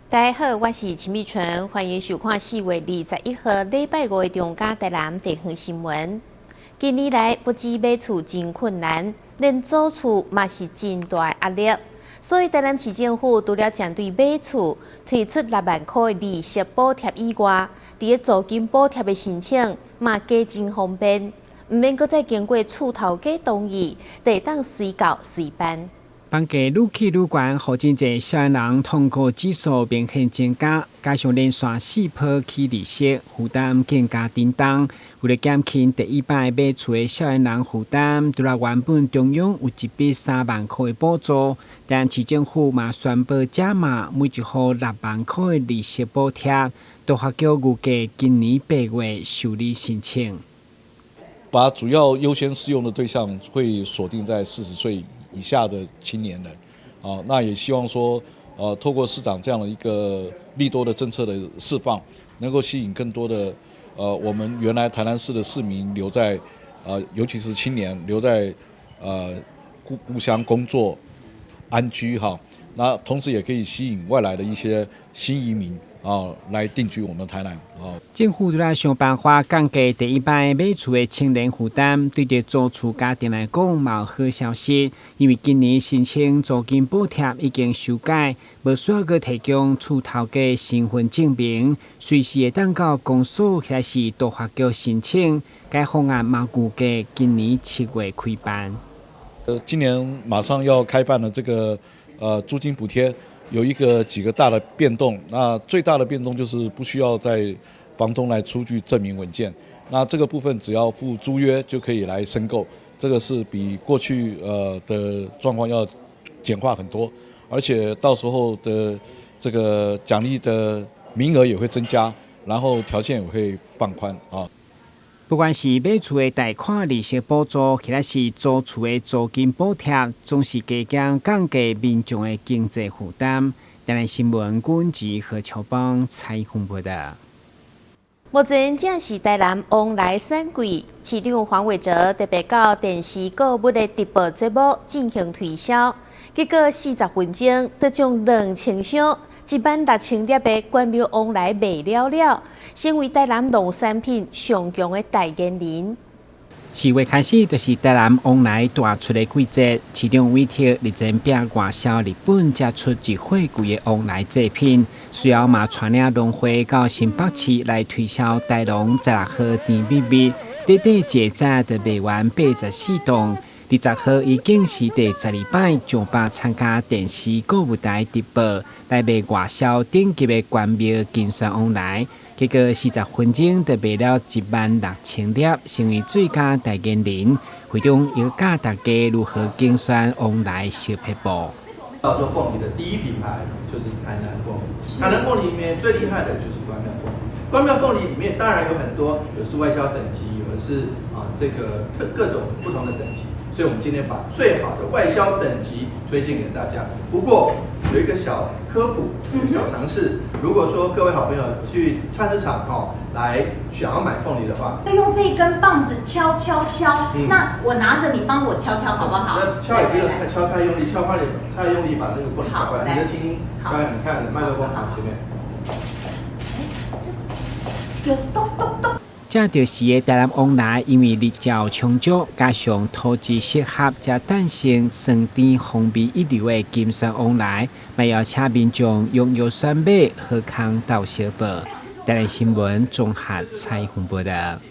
大家好，我是陳美純，歡迎收看4月21號禮拜五的中嘉台南地方新聞。近年來，不止買厝真困難，連租厝嘛是真大的壓力。所以台南市政府除了針對買厝推出6萬箍的利息補貼以外，佇咧租金補貼的申請嘛加真方便，毋免閣再經過厝頭家同意，就會當隨到隨辦。房價愈起愈懸，予真濟少年人痛苦指數明顯增加，加上連續四波起利息，負擔更加沉重。為了減輕第一擺買厝的少年人負擔，除了原本中央有一筆3萬箍的補助，台南市政府嘛宣布加碼每一戶6萬箍的利息補貼，都發局預計今年8月受理申請。把主要優先適用的對象會鎖定在40歲以下的青年人，啊，那也希望說，透過市長這樣的一個利多的政策的釋放，能夠吸引更多的，我們原來台南市的市民留在，尤其是青年留在，故鄉工作安居哈，那同時也可以吸引外來的一些新移民啊，來定居我們台南啊。政府除了想辦法降低第一擺買厝的青年負擔，對著租厝家庭來講嘛有好消息，因為今年申請租金補貼已經修改，無需要閣提供厝頭家身份證明，隨時會當到公所或是都發局申請。該方案嘛預計今年7月開辦。今年馬上要開辦的這個租金補貼，有一個幾個大的變動，那最大的變動就是不需要再房東來出具證明文件，那這個部分只要附租約就可以來申購，這個是比過去的狀況要簡化很多，而且到時候的這個獎勵的名額也會增加，然後條件也會放寬啊。不管是買厝的貸款利息補助，或者是租厝的租金補貼，總是加減降低民眾的經濟負擔。台南新聞軍吉何秋邦採訪報道。目前正是台南旺來選季，市長黃偉哲特別到電視購物的直播節目進行推銷，結果40分鐘得將2000箱1萬6000粒的關廟旺來賣了了，成為台南農產品上強的代言人。 4月開始就是台南旺來大出的季節，市長委託日前拼外銷日本，才出一貨櫃的旺來製品，隨後嘛帶領農會到新北市來推銷台農16號甜蜜蜜，短短一早就賣完84棟。20號已經是第12擺上百參加電視購物台直播來賣外銷頂級的關廟金萱旺來，結果40分鐘就賣了1萬6000粒，成為最佳代言人。會中又教大家如何揀選旺來小撇步。叫做鳳梨的第一品牌就是台南鳳梨，台南鳳梨裡面最厲害的就是關廟鳳梨。關廟鳳梨裡面當然有很多，有是外銷等級，有的是啊這個各種不同的等級。所以，我們今天把最好的外銷等級推薦給大家。不過有一個小科普、小常識，如果說各位好朋友去菜市場哦，來想要買鳳梨的話，用這一根棒子敲敲敲。那我拿着，你幫我敲敲好不好？那敲也不用太敲太用力，敲快點，太用力把那個鳳梨敲壞。你就輕輕敲，你看麥克風好前面。哎，這是有咚咚咚。這就是的台南旺來，因為日照充足，加上土質適合，才誕生酸甜風味一流的金萱旺來，嘛邀請民眾踴躍選買，好康鬥相報。台南新聞綜合採訪報道。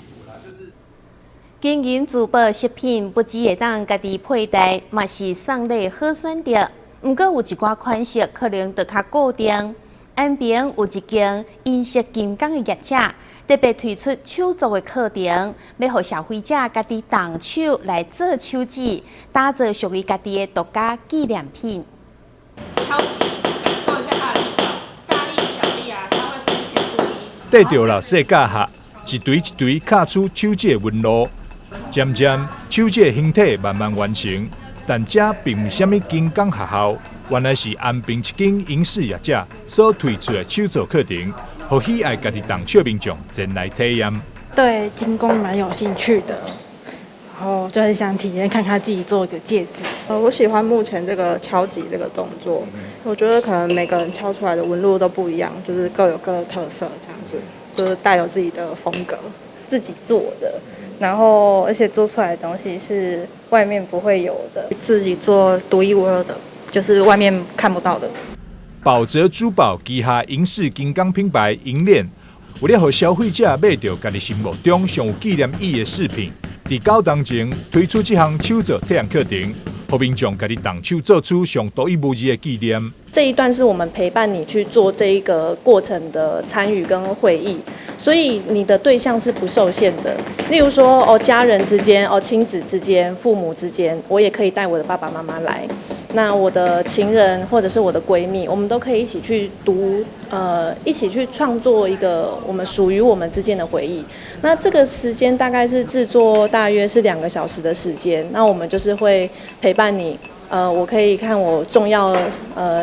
金銀珠寶飾品不只會當家己佩戴，嘛是送禮好選擇。毋過有一寡款式可能就較固定。安平有一間銀飾金工的業者，特別推出手作的課程，欲予消費者家己動手來做手指，打造屬於家己的獨家紀念品。敲擊，感受一下它的力道，大力小力啊，它會深淺不一。綴著老師的教下，一錘一錘敲出手指的紋路，漸漸手指的形體慢慢完成。但這並毋是啥物金工學校，原來是安平一間銀飾業者所推出的手作課程，予喜愛家己動手民眾前來體驗。對金工蠻有興趣的，然後就很想體驗看看自己做一個戒指。我喜歡目前這個敲擊這個動作，我覺得可能每個人敲出來的紋路都不一樣，就是各有各的特色，這樣子，就是帶有自己的風格，自己做的，然後而且做出來的東西是外面不會有的，自己做獨一無二的，就是外面看不到的。寶澤珠寶旗下銀飾金剛品牌銀鏈，為了予消費者買著家己心目中上有紀念意義的飾品，佇九冬前推出這項手作體驗課程，予民眾家己動手做出上獨一無二的紀念。這一段是我們陪伴你去做這一個過程的參與跟回憶，所以你的對象是不受限的。例如說，哦，家人之間，哦，親子之間，父母之間，我也可以帶我的爸爸媽媽來。那我的情人或者是我的閨蜜，我們都可以一起去讀，一起去創作一個我們屬於我們之間的回憶。那這個時間大概是製作大約是2個小時的時間。那我們就是會陪伴你。我可以看我重要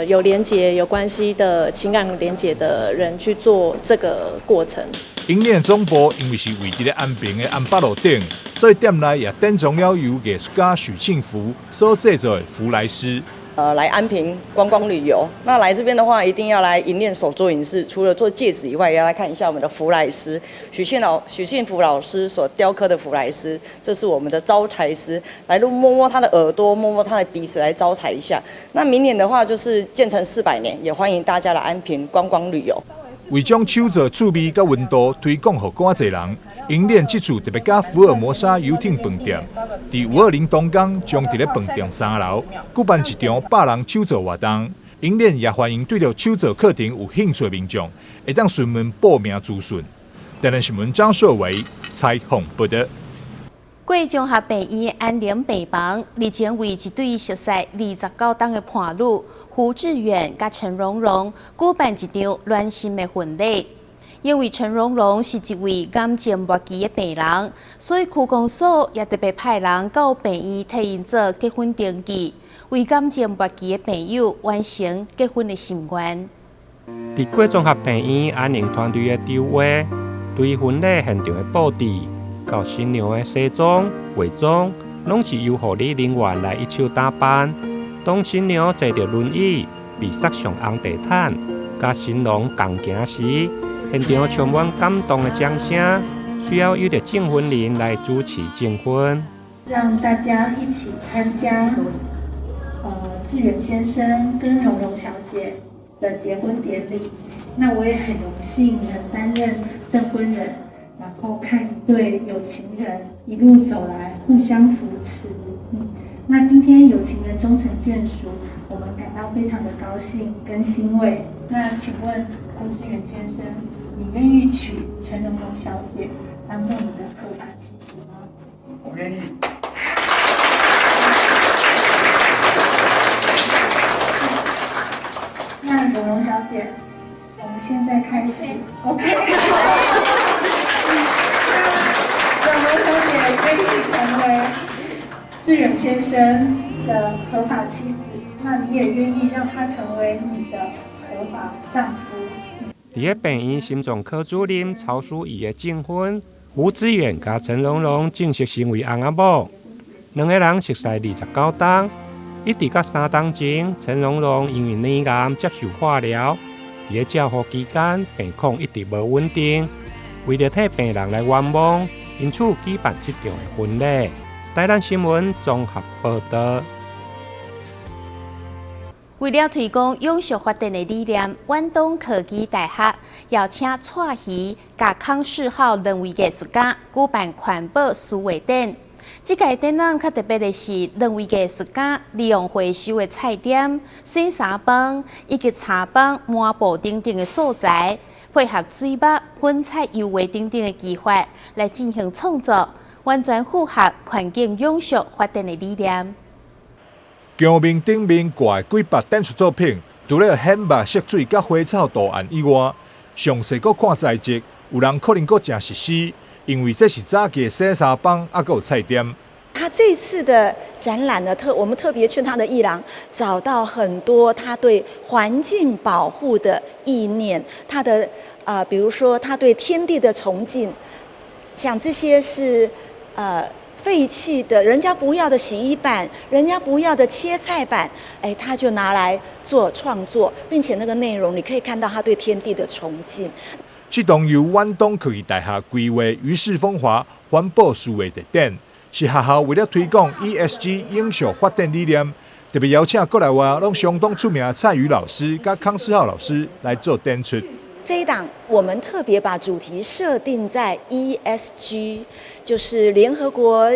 有連結、有關係的情感連結的人去做這個過程。銀鏈總部因為是位佇咧安平的安北路頂，所以店內也典藏了由藝術家許慶福所製作的福來獅。來安平觀光旅遊，那來這邊的話，一定要來銀鏈手作銀飾，除了做戒指以外，也要來看一下我們的福來獅，許慶福老師所雕刻的福來獅，這是我們的招財獅，來摸摸他的耳朵，摸摸他的鼻子，來招財一下。那明年的話，就是建成400年，也歡迎大家來安平觀光旅遊。為將手作趣味佮溫度推廣予更濟人，銀鏈這次特別佮福爾摩沙遊艇飯店，佇520東江將佇咧飯店3樓舉辦一場百人手作活動。銀鏈也歡迎對著手作課程有興趣的民眾，會當詢問報名資訊。台南新聞張碩偉採訪報導。貴綜合病院安寧病房日前為一對熟似29冬的伴侶胡志遠佮陳蓉蓉舉辦一場暖心的婚禮。因為陳蓉蓉是一位癌症末期的病人，所以區公所也特別派人到病院替𪜶做結婚登記，為癌症末期的病友完成結婚的心願。佇貴綜合病院安寧團隊的籌劃，對婚禮現場的布置，到新娘的西裝、化妝，攏是由護理人員來一手打扮。當新娘坐著輪椅被塞上紅地毯，佮新郎仝行時，現場充滿感動的掌聲。隨後由著證婚人來主持證婚，讓大家一起參加，志遠先生跟蓉蓉小姐的結婚典禮。那我也很榮幸能擔任證婚人。然後看一對有情人一路走來互相扶持，那今天有情人終成眷屬，我們感到非常的高興跟欣慰。那請問胡志遠先生，你願意娶陳蓉蓉小姐當做你的合法妻子嗎？我願意。那蓉蓉小姐，我們現在開始，OK。蓉蓉小姐願意成為志遠先生的合法妻子，那你也願意讓他成為你的合法丈夫？佇咧病院心臟科主任曹淑儀的證婚，胡志遠佮陳蓉蓉正式成為翁仔某，兩个人熟似29冬，一直到3冬前，陳蓉蓉因為乳癌接受化療，佇咧照護期間病況一直無穩定，為著替病人來圓夢，因此舉辦這場的婚禮。台南新聞綜合報導。為了推廣永續發展的理念，遠東科技大學邀請蔡希佮康世浩兩位藝術家舉辦環保書畫展。這屆展覽較特別的是，兩位藝術家利用回收的菜點、洗衫棒以及茶棒、抹布等等的素材，配合水墨、粉彩、油畫等等的技法來進行創作，完全符合環境永續發展的理念。牆面頂面掛的幾百展出作品，除了顯墨色水佮花草圖案以外，詳細閣看材質，有人可能閣誠熟悉，因為這是早期的洗衫房，猶閣有菜店。他這次的展覽呢，我們特別去他的藝廊，找到很多他對環境保護的意念，他的比如說他對天地的崇敬，像這些是废弃的、人家不要的洗衣板，人家不要的切菜板，哎，他就拿来做创作，并且那个内容你可以看到他对天地的崇敬。这栋由远东科技大学规划、于氏风华环保数位特展，是学校为了推广 ESG 永续发展理念，特别邀请国内外攏相当出名的蔡宇老师佮康世浩老师来做展出。这一档我们特别把主题设定在 ESG，就是联合国，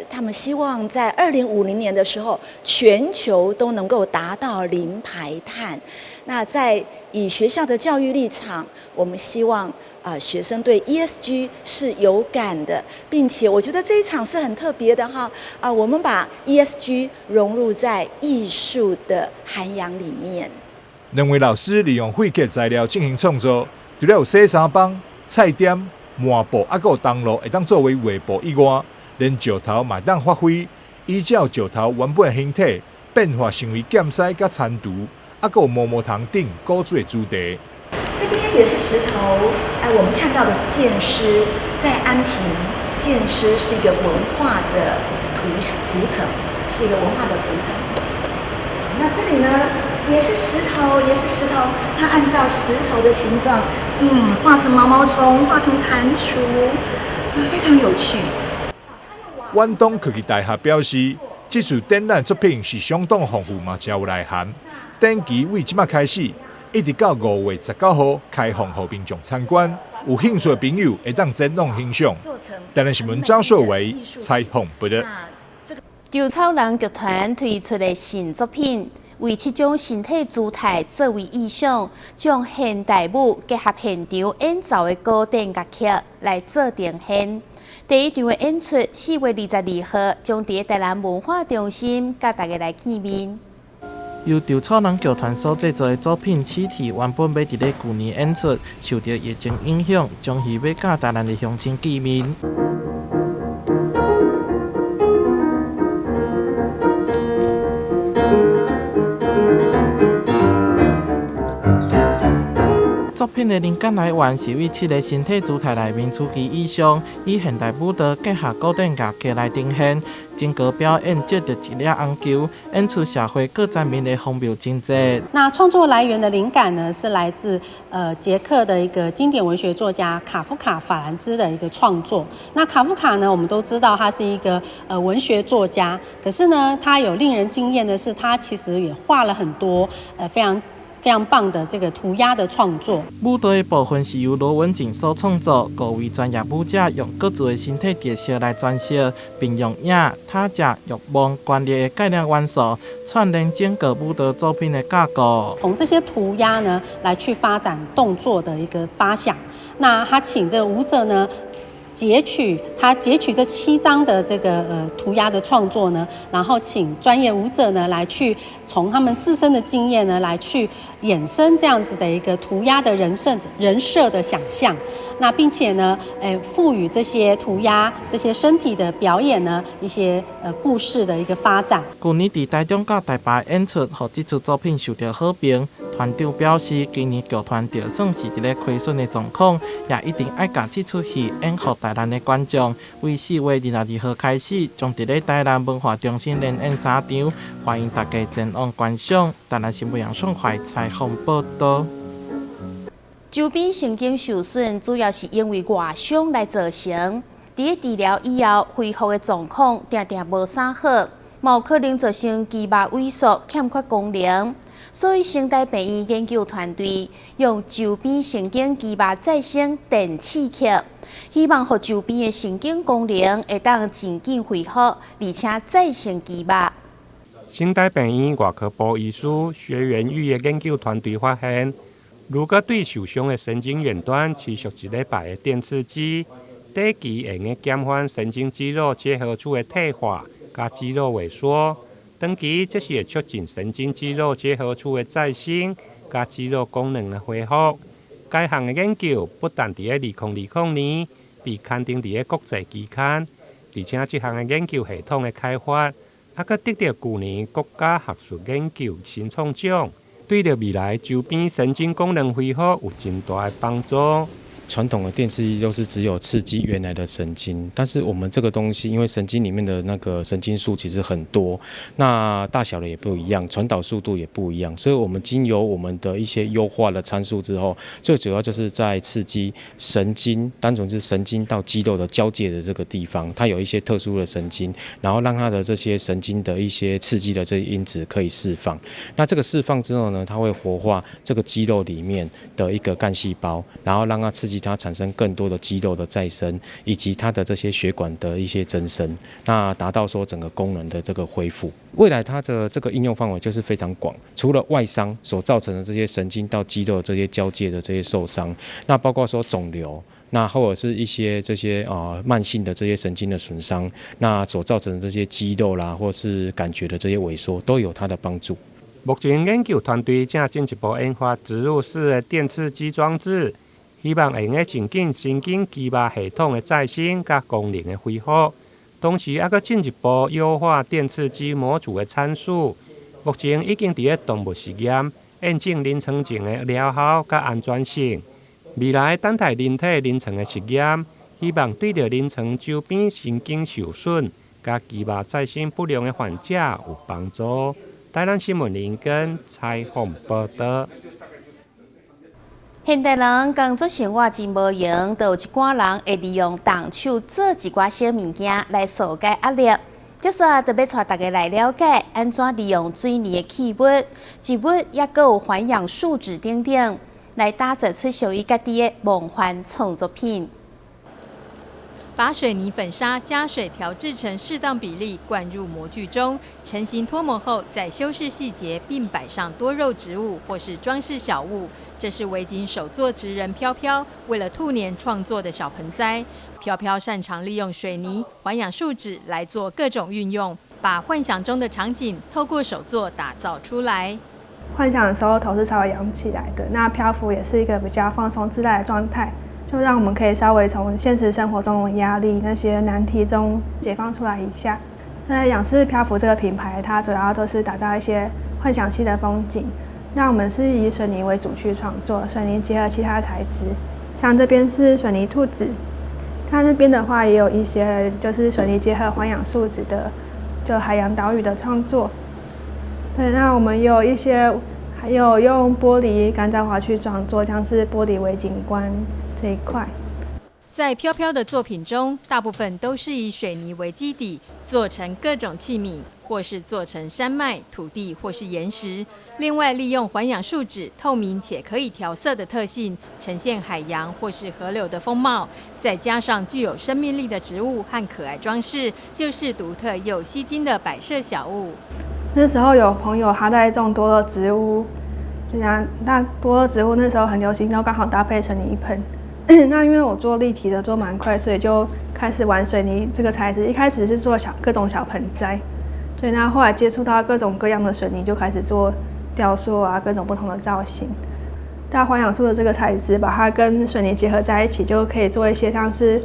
他们希望在2050年的时候，全球都能够达到零排碳。那在以学校的教育立场，我们希望学生对 ESG 是有感的，并且我觉得这一场是很特别的哈啊，我们把 ESG 融入在艺术的涵养里面。两位老师利用废弃材料进行创作，除了有洗衫枋、菜点、抹布，犹阁有铜锣会当作为画布以外，连石头嘛会当发挥，依照石头原本的形体变化成为剑狮佮蟾蜍，犹阁有毛毛虫等古锥的主题。这边也是石头，哎，我们看到的是剑狮，在安平，剑狮是一个文化的图腾，是一个文化的图腾。那这里呢，也是石头，也是石头，它按照石头的形状，画成毛毛虫，画成蟾蜍，非常有趣。远东科技大学表示，这次展览作品是相当丰富嘛，真有内涵。展期为这马开始，一直到5月19号开放予民众参观。有兴趣的朋友会当前往欣赏。台南新闻张硕维采访报道。稻草人剧团推出的新作品，为七种身体姿态作为意象，将现代舞结合现场演奏的古典乐曲来做呈现。第一场的演出，4月22号将伫台南文化中心佮大家来见面。由稻草人剧团所制作的作品《七体》原本欲伫咧旧年演出，受著疫情影响，将于欲佮台南的乡亲见面。作品的灵感来源是为七个身体姿态内面出奇意象，以现代舞蹈结合古典乐曲来呈现。整个表演借著一粒红球，演出社会各层面的荒谬情节。那创作来源的灵感呢，是来自捷克的一个经典文学作家卡夫卡·法兰兹的一个创作。那卡夫卡呢，我们都知道他是一个文学作家，可是呢，他有令人惊艳的是，他其实也画了很多非常非常棒的这个涂鸦的创作。舞蹈的部分是由罗文锦所创作，五位专业舞者用各自的身体特色来诠释，并用影、他者、欲望、权力的概念元素串联整个舞蹈作品的架构。从这些涂鸦呢，来去发展动作的一个发想。那他请这个舞者呢，截取这七张的这个涂鸦的创作呢，然后请专业舞者呢来去从他们自身的经验呢来去衍生这样子的一个涂鸦的人设的想象，那并且呢，赋予这些涂鸦这些身体的表演呢一些故事的一个发展。去年伫台中佮台北演出，予这出作品受到好评。团长表示，今年剧团就算是伫咧亏损的状况，也一定爱共这出戏演予台南的观众。为4月22号开始，将伫咧台南文化中心连演三场，欢迎大家前往观赏。台南新闻杨顺怀采访报道。周边神经受损主要是因为外伤来造成。伫咧治疗以后，恢复的状况定定无啥好，嘛有可能造成肌肉萎缩、欠缺功能。所以，成大病院研究团队用周边神经肌肉再生电刺激，希望予周边的神经功能会当真紧恢复，而且再生肌肉。成大病院外科部医师薛元玉的研究团队发现，如果对受伤的神经远端持续一礼拜的电刺激，短期会用减缓神经肌肉结合处的退化佮肌肉萎缩。长期则是会促进神经肌肉结合处的再生，佮肌肉功能的恢复。该项的研究不但伫咧2020年被刊登伫咧国际期刊，而且这项的研究系统的开发，犹阁得著旧年国家学术研究新创奖，对著未来周边神经功能恢复有真大的帮助。传统的电刺激都是只有刺激原来的神经，但是我们这个东西，因为神经里面的那个神经束其实很多，那大小的也不一样，传导速度也不一样，所以我们经由我们的一些优化的参数之后，最主要就是在刺激神经，单纯是神经到肌肉的交界的这个地方，它有一些特殊的神经，然后让它的这些神经的一些刺激的这些因子可以释放。那这个释放之后呢，它会活化这个肌肉里面的一个干细胞，然后让它刺激它产生更多的肌肉的再生，以及它的这些血管的一些增生，那达到说整个功能的这个恢复。未来它的这个应用范围就是非常广，除了外伤所造成的这些神经到肌肉这些交界的这些受伤，那包括说肿瘤，那或者是一些这些慢性的这些神经的损伤，那所造成的这些肌肉啦，或是感觉的这些萎缩，都有它的帮助。目前研究团队正进一步研发植入式的电刺激装置，希望会用得增进神经肌肉系统的再生佮功能的恢复，同时犹阁进一步优化电刺激模组的参数。目前已经伫咧动物实验，验证临床前的疗效佮安全性。未来等待人体临床的实验，希望对著临床周边神经受损佮肌肉再生不良的患者有帮助。台南新闻林根采访报道。现代人工作生活真无闲，就有一寡人会利用动手做一寡小物件来紓解压力。这煞就欲𤆬大家来了解，按怎利用水泥的器物、植物，抑阁有环氧树脂等等，来打造出属于家己的梦幻创作品。把水泥粉砂加水调制成适当比例，灌入模具中，成型脱模后，再修饰细节，并摆上多肉植物或是装饰小物。这是维景手作职人飘飘为了兔年创作的小盆栽。飘飘擅长利用水泥、环氧树脂来做各种运用，把幻想中的场景透过手作打造出来。幻想的时候头是稍微仰起来的，那漂浮也是一个比较放松自在的状态。就让我们可以稍微从现实生活中的压力、那些难题中解放出来一下。所以仰视漂浮这个品牌，它主要都是打造一些幻想系的风景。那我们是以水泥为主去创作，水泥结合其他材质，像这边是水泥兔子，它那边的话也有一些就是水泥结合环氧树脂的，就海洋岛屿的创作。对，那我们有一些还有用玻璃干燥花去创作，像是玻璃微景观这一块。在飘飘的作品中，大部分都是以水泥为基底，做成各种器皿，或是做成山脉、土地，或是岩石。另外，利用环氧树脂透明且可以调色的特性，呈现海洋或是河流的风貌。再加上具有生命力的植物和可爱装饰，就是独特又吸睛的摆设小物。那时候有朋友他在种多肉植物，那多肉植物那时候很流行，然后刚好搭配水泥盆。那因为我做立体的做蛮快，所以就开始玩水泥这个材质。一开始是做各种小盆栽，对，那后来接触到各种各样的水泥，就开始做雕塑啊，各种不同的造型。大环氧树的这个材质，把它跟水泥结合在一起，就可以做一些像是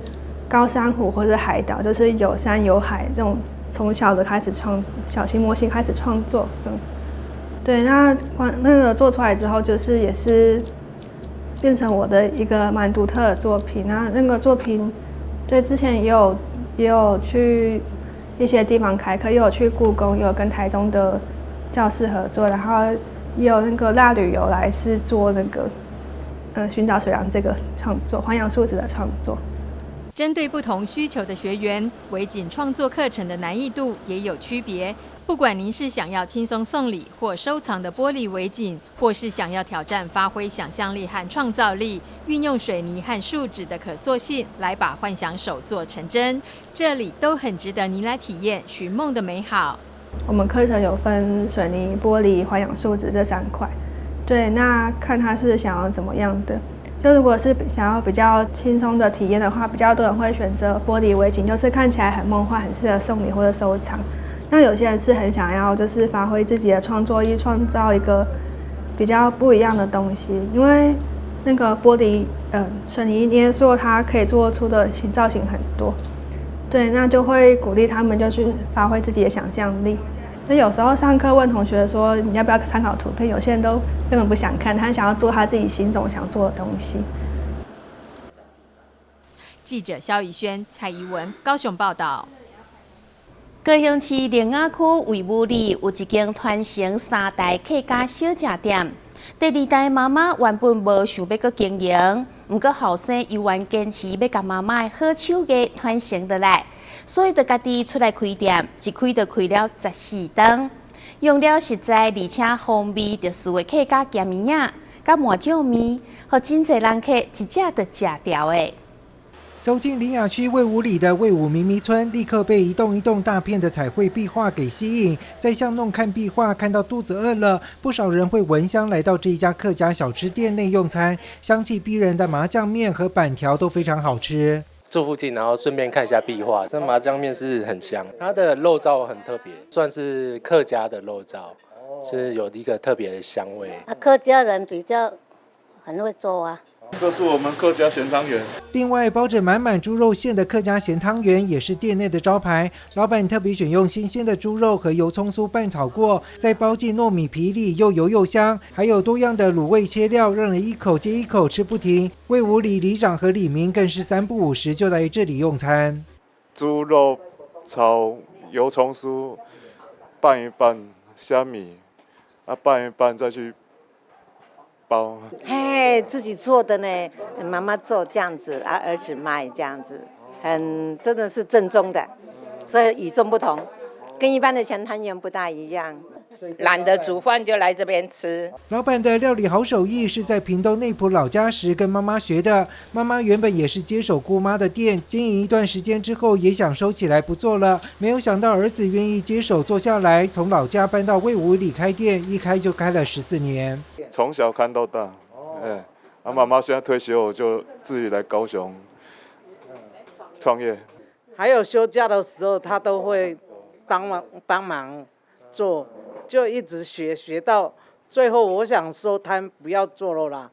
高山湖或者海岛，就是有山有海这种。从小的开始创小型模型开始创作，对，那个做出来之后，就是也是变成我的一个蛮独特的作品。那个作品，对，之前也有去一些地方开课，也有去故宫，也有跟台中的教室合作，然后也有那个辣旅游来是做那个寻找水榔这个创作，环氧树脂的创作。针对不同需求的学员，微景创作课程的难易度也有区别。不管您是想要轻松送礼或收藏的玻璃微景，或是想要挑战发挥想象力和创造力，运用水泥和树脂的可塑性来把幻想手作成真，这里都很值得您来体验寻梦的美好。我们课程有分水泥、玻璃、环氧树脂这三块，对，那看他是想要怎么样的。就如果是想要比较轻松的体验的话，比较多人会选择玻璃微景，就是看起来很梦幻，很适合送礼或者收藏。那有些人是很想要，就是发挥自己的创作力，创造一个比较不一样的东西。因为那个玻璃，水泥捏塑它可以做出的形造型很多，对，那就会鼓励他们就去发挥自己的想象力。那有时候上课问同学说你要不要参考图片，有些人都根本不想看，他想要做他自己心中想做的东西。記者蕭以軒、蔡怡文高雄報道。高雄市苓雅區衛武里有一間傳承三代客家小食店。第二代媽媽原本無想欲閣經營，毋過後生猶原堅持欲共媽媽的好手藝傳承落來，所以就家己出來開店，一開就開了14冬，用料實在，而且風味特殊的客家鹹麵仔、佮麻醬麵，予真濟人客一食就食著的。走進苓雅區衛武里的衛武迷迷村，立刻被一棟一棟大片的彩繪壁畫給吸引。在巷弄看壁畫，看到肚子餓了，不少人會聞香來到這一家客家小吃店內用餐。香氣逼人的麻醬麵和板條都非常好吃。住附近，然後順便看一下壁畫。這麻醬麵是很香，它的肉燥很特別，算是客家的肉燥，是有一個特別的香味。啊，客家人比較很會做啊。這是我們客家鹹湯圓。另外，包着滿滿豬肉餡的客家鹹湯圓也是店內的招牌。老闆特別選用新鮮的豬肉和油蔥酥拌炒過，再包進糯米皮裡，又油又香。還有多樣的滷味切料，讓人一口接一口吃不停。衛武里里長和里民更是三不五時就來這裡用餐。豬肉炒油蔥酥，拌一拌蝦米，啊拌一拌再去包。嘿，自己做的呢，媽媽做這樣子，啊，兒子賣這樣子，很真的是正宗的，所以與眾不同，跟一般的鹹湯圓不大一樣。懶得煮飯就來這邊吃。老闆的料理好手藝是在屏東內埔老家時跟媽媽學的。媽媽原本也是接手姑媽的店，經營一段時間之後也想收起來不做了。沒有想到兒子願意接手做下來，從老家搬到衛武里開店，一開就開了14年。從小看到大，哎，啊，媽媽現在退休，我就自己來高雄創業。還有休假的時候，他都會幫忙幫忙做。就一直學學到最後，我想收攤不要做了啦，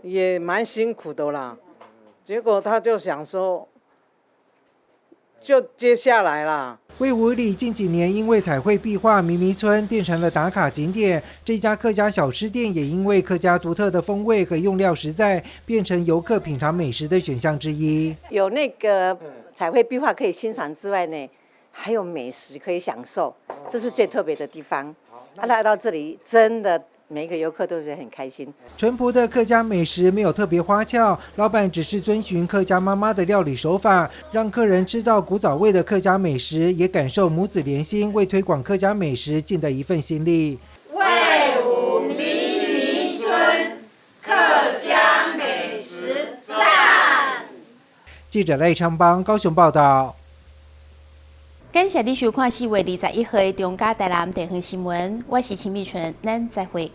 也蠻辛苦的啦。結果他就想說，就接下來啦。衛武里近幾年因為彩繪壁畫，迷迷村變成了打卡景點。這家客家小吃店也因為客家獨特的風味和用料實在，變成遊客品嘗美食的選項之一。有那個彩繪壁畫可以欣賞之外呢，還有美食可以享受，這是最特別的地方。啊，來到這裡，真的每一個遊客都是很開心。淳樸的客家美食沒有特別花俏，老闆只是遵循客家媽媽的料理手法，讓客人吃到古早味的客家美食，也感受母子連心，為推廣客家美食盡的一份心力。衛武迷迷村客家美食讚。記者賴昌邦高雄報道。感謝你收看4月21號的中嘉台南地方新聞，我是秦美純，咱再會。